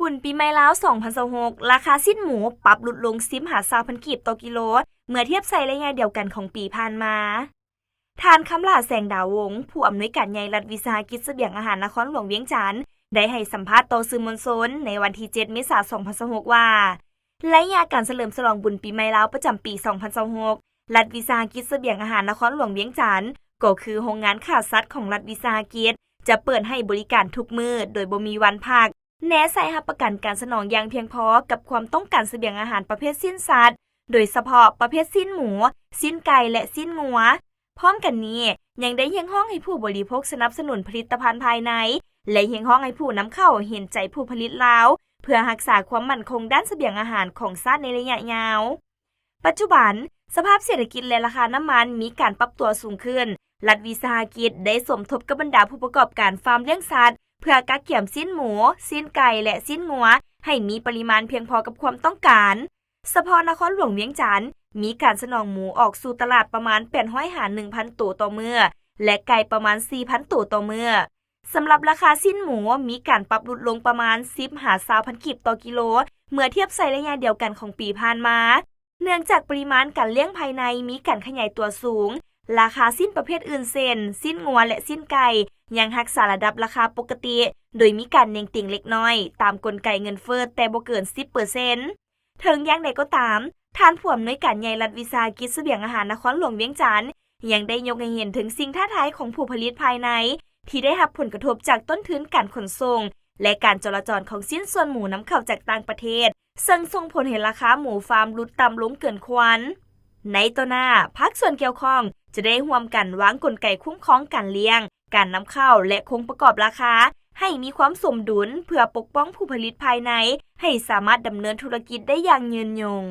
ບຸນປີໃໝ່ລາວ ສອງພັນຊາວຫົກ ລາຄາຊີ້ນໝູປັບຫຼຸດລົງ ສິບຫາຊາວພັນກີບຕໍ່ກິໂລ ເມື່ອທຽບໃສ່ໄລຍະດຽວກັນຂອງປີຜ່ານມາ. ທ່ານ ຄຳຫຼ້າ ແສງດາວົງ ຜູ້ອຳນວຍການໃຫຍ່ລັດວິສາຫະກິດສະບຽງອາຫານນະຄອນຫຼວງວຽງຈັນ ໄດ້ໃຫ້ສຳພາດຕໍ່ສື່ມວນຊົນໃນວັນທີເຈັດ ເມສາ ສອງພັນຊາວຫົກ ວ່າ ໄລຍະການສະເຫຼີມສະຫຼອງບຸນປີໃໝ່ລາວປະຈຳປີສອງພັນຊາວຫົກ ລັດວິສາຫະກິດສະບຽງອາຫານນະຄອນຫຼວງວຽງຈັນ ກໍຄືໂຮງງານຂ້າສັດຂອງລັດວິສາຫະກິດ ຈະເປີດໃຫ້ບໍລິການທຸກມື້ໂດຍບໍ່ມີວັນພັກ, ແນໃສ່ຮັບປະກັນການສະໜອງຢ່າງພຽງພໍກັບຄວາມຕ້ອງການສະບຽງອາຫານປະເພດຊີ້ນສັດ, ໂດຍສະເພາະປະເພດຊີ້ນໝູ, ຊີ້ນໄກ່ ແລະ ຊີ້ນງົວ. ພ້ອມກັນນີ້ ຍັງໄດ້ຮຽກຮ້ອງໃຫ້ຜູ້ບໍລິໂພກສະໜັບສະໜູນຜະລິດຕະພັນພາຍໃນ ແລະ ຮຽກຮ້ອງໃຫ້ຜູ້ນຳເຂົ້າເຫັນໃຈຜູ້ຜະລິດລາວ ເພື່ອຮັກສາຄວາມໝັ້ນຄົງດ້ານສະບຽງອາຫານຂອງຊາດໃນໄລຍະຍາວ. ປັດຈຸບັນ, ສະພາບເສດຖະກິດ ແລະ ລາຄານ້ຳມັນມີການປັບຕົວສູງຂຶ້ນ, ລັດວິສາຫະກິດໄດ້ສົມທົບກັບບັນດາຜູ້ປະກອບການຟາມລ້ຽງສັດ ເພື່ອກະກຽມຊີ້ນໝູ, ຊີ້ນໄກ່ ແລະ ຊີ້ນງົວ ໃຫ້ມີປະລິມານພຽງພໍກັບຄວາມຕ້ອງການ. ສະເພາະນະຄອນຫຼວງວຽງຈັນ ມີການສະໜອງໝູອອກສູ່ຕະຫຼາດປະມານ ແປດຮ້ອຍຫາໜຶ່ງພັນໂຕຕໍ່ມື້ ແລະ ໄກ່ປະມານ ສີ່ພັນໂຕຕໍ່ມື້. ສຳລັບລາຄາຊີ້ນໝູ ມີການປັບຫຼຸດລົງປະມານ ສິບຫາຊາວພັນກີບຕໍ່ກິໂລ ເມື່ອທຽບໃສ່ໄລຍະດຽວກັນຂອງປີຜ່ານມາ, ເນື່ອງຈາກປະລິມານການລ້ຽງພາຍໃນມີການຂະຫຍາຍຕົວສູງ, ລາຄາຊີ້ນປະເພດອື່ນເຊັ່ນ ຊີ້ນງົວ ແລະ ຊີ້ນໄກ່ ຍັງຮັກສາລະດັບລາຄາປົກກະຕິ ໂດຍມີການເໜັງຕີງເລັກນ້ອຍ ຕາມກົນໄກເງິນເຟີ້ແຕ່ບໍ່ເກີນ ສິບເປີເຊັນ. ເຖິງຢ່າງໃດກໍຕາມ, ທ່ານຜູ້ອຳນວຍການໃຫຍ່ລັດວິສາຫະກິດສະບຽງອາຫານນະຄອນຫຼວງວຽງຈັນ ຍັງໄດ້ຍົກໃຫ້ເຫັນເຖິງສິ່ງທ້າທາຍຂອງຜູ້ຜະລິດພາຍໃນ ທີ່ໄດ້ຮັບຜົນກະທົບຈາກຕົ້ນທຶນການຂົນສົ່ງ ແລະ ການຈໍລະຈອນຂອງຊິ້ນສ່ວນໝູນຳເຂົ້າຈາກຕ່າງປະເທດ, ເຊິ່ງສົ່ງຜົນໃຫ້ລາຄາໝູຟາມຫຼຸດຕ່ຳລົງເກີນຄວນ. ໃນຕໍ່ໜ້າ, ພາກສ່ວນກ່ຽວຂ້ອງຈະໄດ້ຮ່ວມກັນວາງກົນໄກຄຸ້ມຄອງການລ້ຽງ, ການນຳເຂົ້າ ແລະ ຄົງປະກອບລາຄາ ໃຫ້ມີຄວາມສົມດຸນ ເພື່ອປົກປ້ອງຜູ້ຜະລິດພາຍໃນ ໃຫ້ສາມາດດຳເນີນທຸລະກິດໄດ້ຢ່າງຍືນຍົງ.